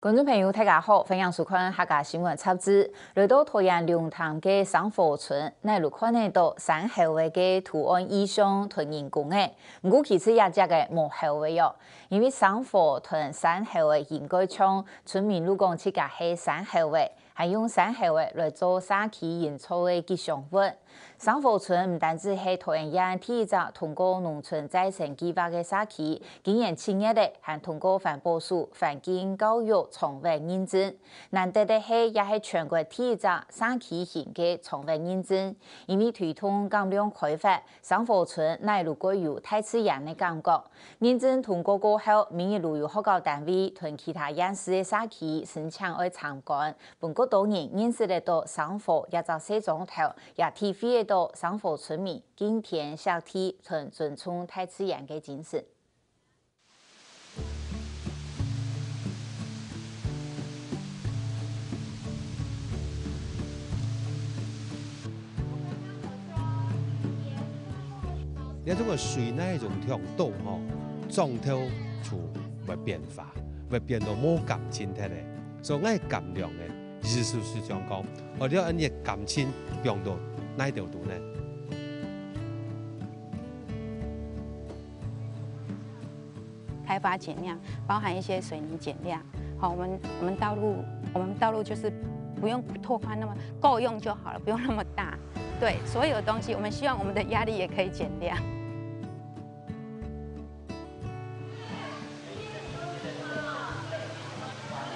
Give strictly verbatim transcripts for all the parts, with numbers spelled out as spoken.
觀眾朋友，大家好，歡迎收看客家新聞雜誌。來到桃園龍潭个生火村，哪路看得到山猴仔个圖案意象同人工仔。毋過其實這隻个無猴仔喲，因為生火同山猴仔應該像，村民就講自家係山猴仔，還用山猴仔來做社區營造个吉祥物。 生火村毋單止係桃園縣第一隻通過農村再生計畫个社區，今年七月仔還通過環保署環境教育場域認證。難得个係，也係全國第一隻社區型个場域認證，因為推動減量開發，生火村哪路蓋有大自然个感覺。認證通過過後，每日就有學校單位同其他縣市个社區申請愛參觀， 分較多人認識得到生火這隻細庄頭，也體會得到生火村民敬天惜地同尊重大自然个精神。 這種个水哪種忒多吼，莊頭就會變化，會變到無感情忒咧。所以𠊎感量个意思係想講，哦，你愛恁樣感情放到哪條度呢？ 開發減量，包含一些水泥減量。好，我們我們道路我們道路就是不用拓寬那麼夠用就好了，不用那麼大。對，所有的東西，我們希望我們的壓力也可以減量。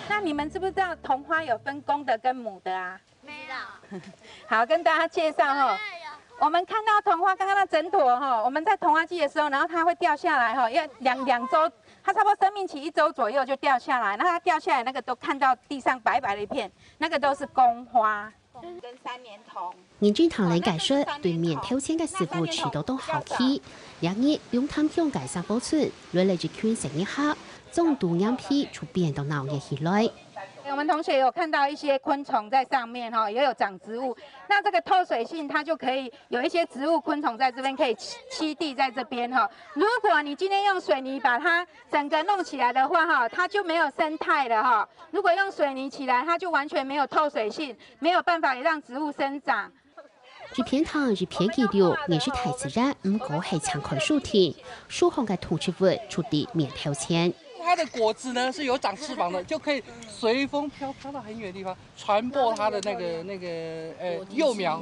那你們知不知道桐花有分公的跟母的啊？ 沒有。好，跟大家介紹哈，我們看到桐花剛剛那整朵哈，我們在桐花季的時候，然後它會掉下來哈，要兩兩週，它差不多生命期一週左右就掉下來，那它掉下來那個都看到地上白白的一片，那個都是公花。跟三年桐。認證堂來解說，對面頭前个師傅試著當好奇。這日，龍潭鄉个生火村，來了一群生意客，總督眼皮就變到鬧熱起來。 我們同學有看到一些昆蟲在上面哈，也有長植物。那這個透水性，它就可以有一些植物昆蟲在這邊可以棲棲地在這邊哈。如果你今天用水泥把它整個弄起來的話哈，它就沒有生態了哈。如果用水泥起來，它就完全沒有透水性，沒有辦法讓植物生長。 一片聽，一片記錄，認識大自然，毋過係淨看書定。樹項个動植物就在面頭前。它的果子呢是有長翅膀的，就可以隨風飄飄到很遠的地方，傳播它的那個那個呃幼苗。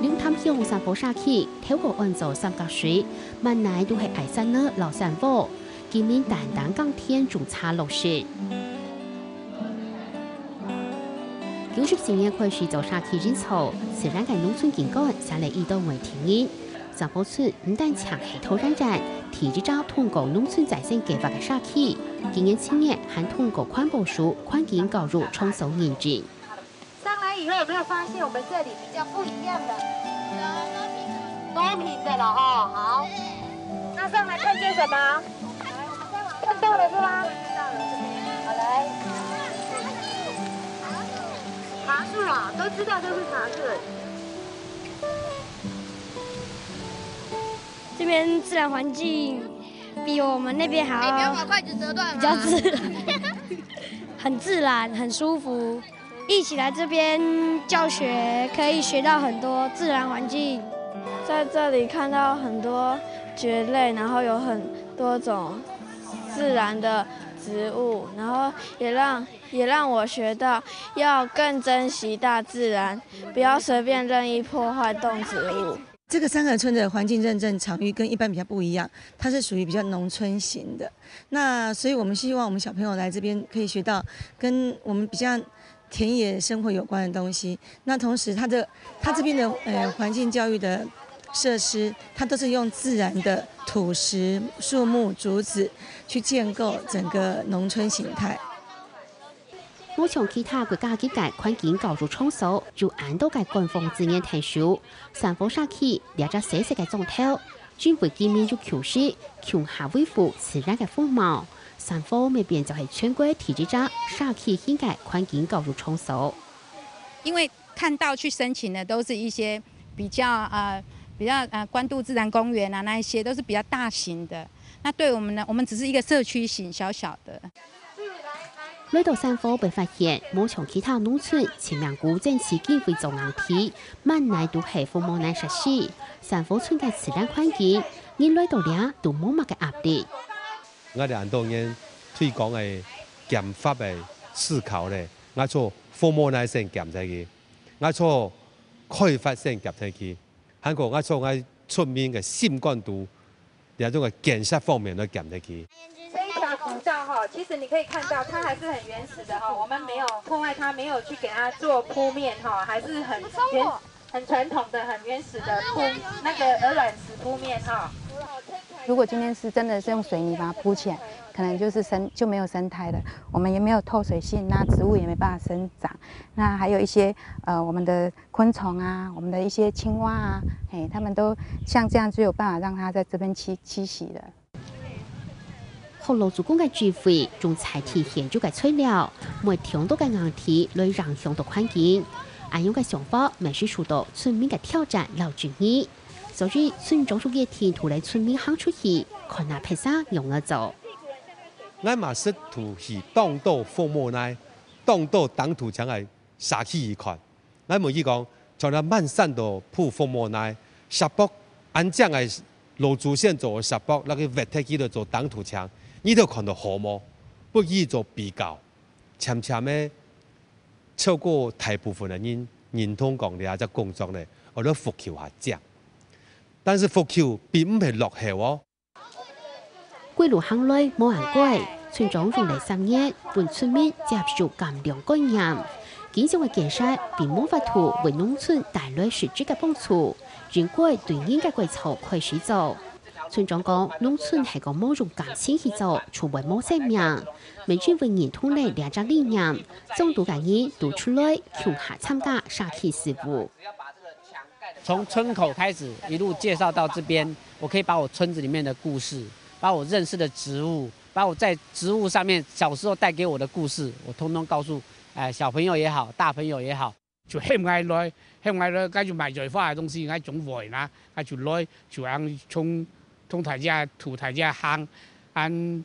龍潭鄉生活社區，透過安裝三角水，滿哪都係矮山仔摎山禾。 居民單單耕田種茶落食。九十四年開始做社區營造，自然个農村景觀，生來一到外地人。生活村毋單淨係桃園縣第一隻通過農村再生計畫个社區，今年七月還通過環保署環境教育場所認證。 上來以後有沒有發現我們這裡比較不一樣的？公平的了哦，好。那上來看見什麼？看到了是嗎？好，來。茶樹啊，都知道這是茶樹。這邊自然環境比我們那邊還要，哎，不要把筷子折斷啊。比較自然，很自然，很舒服。 一起來這邊教學，可以學到很多自然環境。在這裡看到很多蕨類，然後有很多種自然的植物，然後也讓，也讓我學到要更珍惜大自然，不要隨便任意破壞動植物。 這個三合村的環境認證場域跟一般比較不一樣，它是屬於比較農村型的。那所以我們希望我們小朋友來這邊可以學到跟我們比較田野生活有關的東西。那同時，它的，它這邊的，呃，環境教育的設施，它都是用自然的土石、樹木、竹子去建構整個農村形態。 無像其他國家級个環境教育場所，有恁多个官方資源𢯭手。生活社區這隻細細个莊頭，因為居民有共識，共下維護自然个風貌，生活乜變做係全國第一隻社區型个環境教育場所。因為看到去申請的都是一些比較，呃，比较呃关渡自然公园啊那一些都是比较大型的。那对我们呢，我们只是一个社区型小小的。來到山和會發現，無像其他農村，盡命顧整齊經費做硬體，滿哪都係紅毛泥設施。山和村个自然環境，人來到這都無麼个壓力。𠊎等恁多年推廣个減法个思考咧，𠊎做紅毛泥先減忒去，𠊎做開發先減忒去。 還過𠊎從𠊎村民个心肝肚，這種个建設方面來減忒去。這一條古道哈，其實你可以看到，它還是很原始的哈，我們沒有破壞它，沒有去給它做鋪面哈，還是很原、很傳統的、很原始的鋪那個鵝卵石鋪面哈。如果今天是真的是用水泥把它铺起來，可能就是生就没有生态了，我们也没有透水性，那植物也没办法生长。那还有一些呃我们的昆虫啊，我们的一些青蛙啊，嘿，它们都像这样就有办法让它在这边栖栖息了。學老祖公个智慧，用在地現有个材料，毋會忒多个硬體來影響到環境。恁樣个想法，乜係受到村民个挑戰摎質疑。所以，村長就決定帶領村民行出去，看下別儕仰仔做。𠊎嘛識渡去當多紅毛泥，當多當土牆个 社區去看。𠊎問佢講，像這滿山都鋪紅毛泥，石駁恁靚个老祖先做个石駁，拿去挖忒去來做當土牆，你兜看到好無？不如做比較，漸漸个超過大部分个人認同講這隻工作呢，愛來復舊較靚。但是復舊並毋係落後哦。 歸路行來無恁該，村長用了三年，分村民接受減量觀念。經常个建設並無法度為農村帶來實質个幫助，應該對人个改造開始做。村長講，農村係講無用感情去做，就會無生命。乜因為認同了這隻理念，當多个人都出來共下參加社區事務。 從村口開始，一路介紹到這邊，我可以把我村子裡面的故事，把我認識的植物，把我在植物上面小時候帶給我的故事，我通通告訴，哎，小朋友也好，大朋友也好。就喊𠊎來，喊𠊎來，該就賣菜花个東西，𠊎總會啦，𠊎就來，就恁樣同，同大家，同大家行，恁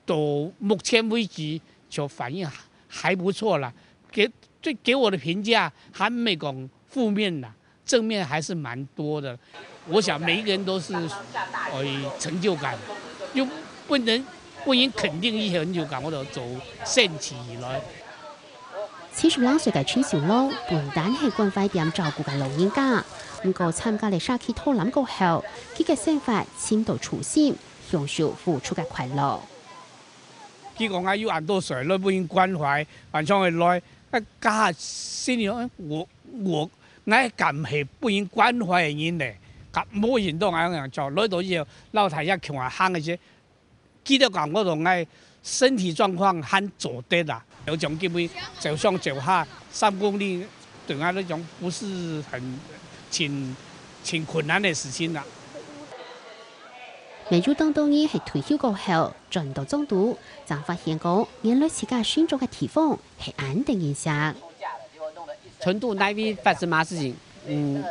到目前為止就反應還不錯啦，給，對，給我的評價還沒講負面啦，正面還是蠻多的。我想每一個人都是，呃，有成就感，又不能，不能肯定一些成就感，或者走線起來。七十零歲个陳秀龍，本旦係關懷店照顧个老人家，毋過參加了社區導覽過後，佢个生活尋到初心，享受付出个快樂。 佢講啊，有恁多事來分人關懷，還想會來，啊，家下心裡想，哎，我，我，𠊎敢係分人關懷个人呢，敢無人當恁樣做，來到以後，老太爺共下行个時，佢就講我同𠊎身體狀況還做得啦，有種基本走上走下三公里，對𠊎來講不是很，盡，盡困難个事情啦。 乜有當多人係退休過後，轉到莊肚，正發現講，原來自家生長个地方係恁得人惜。成都那邊發生麼事情，嗯，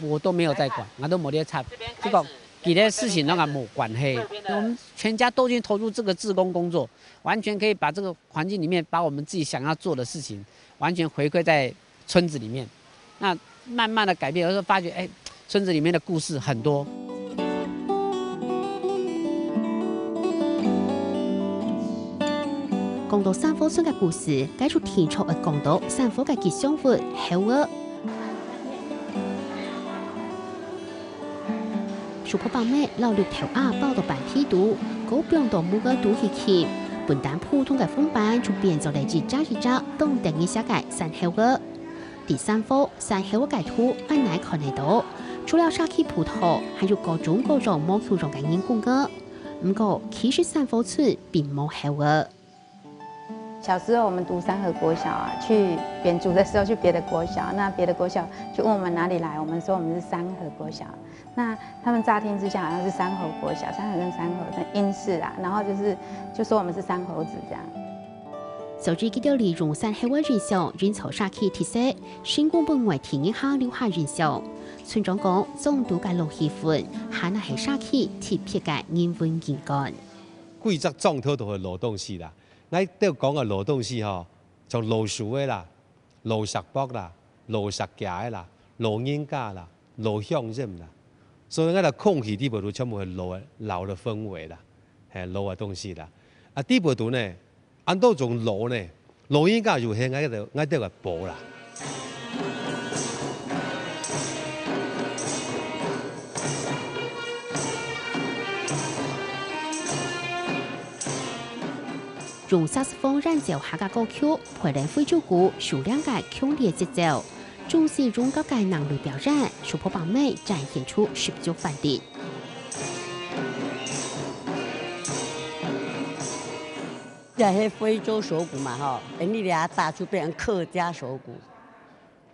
我都沒有在管，我都沒在插。就講，其他事情攏無關係。我們全家都已經投入這個志工工作，完全可以把這個環境裡面，把我們自己想要做的事情，完全回饋在 村子裡面。那慢慢地改變，有時候發覺，哎，村子裡面的故事很多。講到山和村个故事，該就定著愛講到山和个吉祥物猴仔。 手帕放乜摎綠豆仔包到粄底肚，過放到木仔肚去浸，本旦普通个紅粄就變做了一隻一隻當得人惜个山猴仔。在山和，山猴仔个圖恁難看得到，除了社區普渡，還有各種各樣無共樣个人工仔。毋過，其實山和村並無猴仔。 小時候我們讀三和國小啊，去遠足的時候去別的國小，那別的國小就問我們哪裡來，我們說我們是三和國小。那他們乍聽之下好像是三和國小，三和跟三和很英式啊，然後就是就說我們是山猴子這樣。早知佢兜利用山後个印象，營造社區特色，成功分外地人客留下印象。村長講，莊肚个老氣氛，還係社區特別个人文景觀。規隻莊頭都係老東勢啦，𠊎兜講个老東勢吼，像老樹仔啦、老石駁啦、老石架仔啦、老人家啦、老鄉親啦，所以𠊎兜空氣底背肚全部係老个、老个氛圍啦，係老个東勢啦。啊，底背肚呢， 恁多種老呢，老人家就係𠊎兜、𠊎兜个寶啦。用薩克斯風演奏客家歌曲，配合非洲鼓秀亮个強烈節奏，中西融合个另類表演，手拍板仔展現出十足活力。 這係非洲手鼓嘛吼，恁樣這打就變成客家手鼓，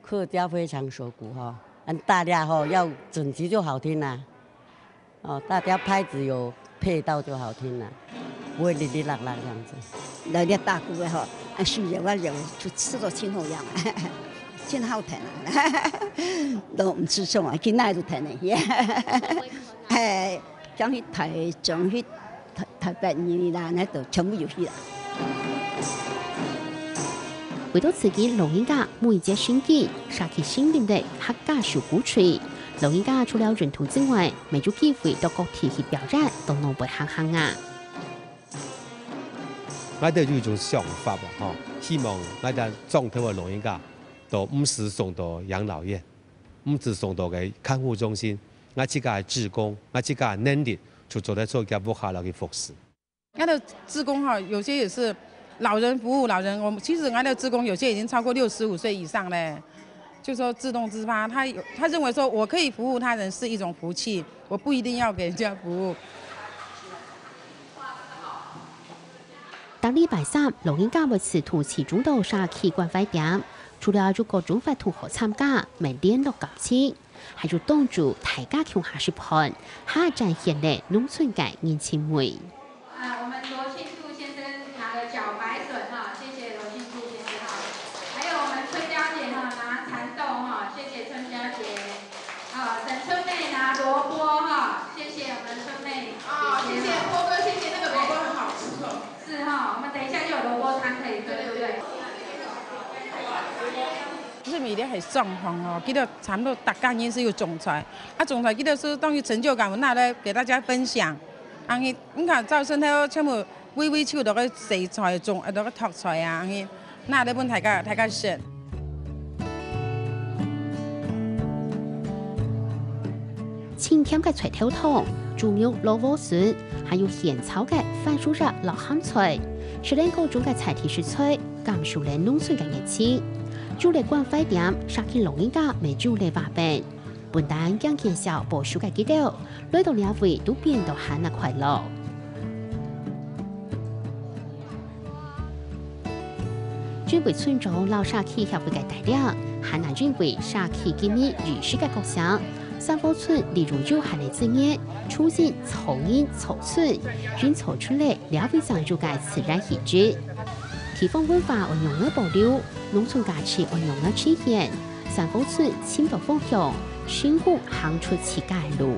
客家非常手鼓吼，恁打這吼要整齊就好聽啦。哦，大家拍子有配到就好聽啦，不會哩哩啦啦這樣子。來這打鼓个吼，啊，手搖啊搖，就試著真好樣啊，真好聽啊，都毋使想啊，去哪就聽个。哎，像去台中去 台、台北、宜蘭，該都全部有去啦。為著刺激老人家每一節神經，社區成立了客家手鼓隊。老人家除了運動之外，乜有機會到各地去表演，到外背行行啊。𠊎兜有一種想法啊，吼，希望𠊎兜莊頭个老人家都毋使送到養老院，毋使送到該看護中心，𠊎自家个志工，𠊎自家个能力，就做得做佢屋下來去服侍。 𠊎兜志工哈，有些也是老人服務老人，我們，其實𠊎兜志工有些已經超過六十五歲以上嘞，就說自動自發，他有，他認為說我可以服務他人是一種福氣，我不一定要給人家服務。逐禮拜三，老人家會自動集中到社區關懷點，除了有各種活動好參加，乜聯絡感情， 還有當晝大家共下食飯，還展現了農村个人情味。啊，我們羅慶柱先生拿了茭白筍哈，謝謝羅慶柱先生哈。還有我們春嬌姐哈，拿蠶豆哈，謝謝春嬌姐。啊，沈春妹拿蘿蔔哈，謝謝我們春妹姐姐哈。啊，謝謝波哥，謝謝，那個蘿蔔很好吃哦。 是哈，我們等一下就有蘿蔔湯可以喝，對不對？這邊个狀況哦，佢兜差不多大家人係有種菜，啊，種菜佢兜係當有成就感，有拿來給大家分享。啊，你，你看，照身頭全部圍圍手，都个洗菜，種，都个托菜啊，你 拿來分大家，大家食。清甜个菜頭湯、豬肉蘿蔔筍，還有現炒个番薯葉摎鹹菜，食等各種个在地食材，感受等農村个熱情。除了關懷點，社區老人家乜有了活動， 分擔驚見笑報仇个佢兜，來到這位都變到還較快樂。因為村長摎社區協會个帶領，還因為社區經營有序个各項，三福村利用有限个資源，重新造人造村，營造出來這位莊頭个自然氣質。地方文化愛仰般保留，農村價值愛仰般呈現， 三福村尋到方向，成功行出自家个路。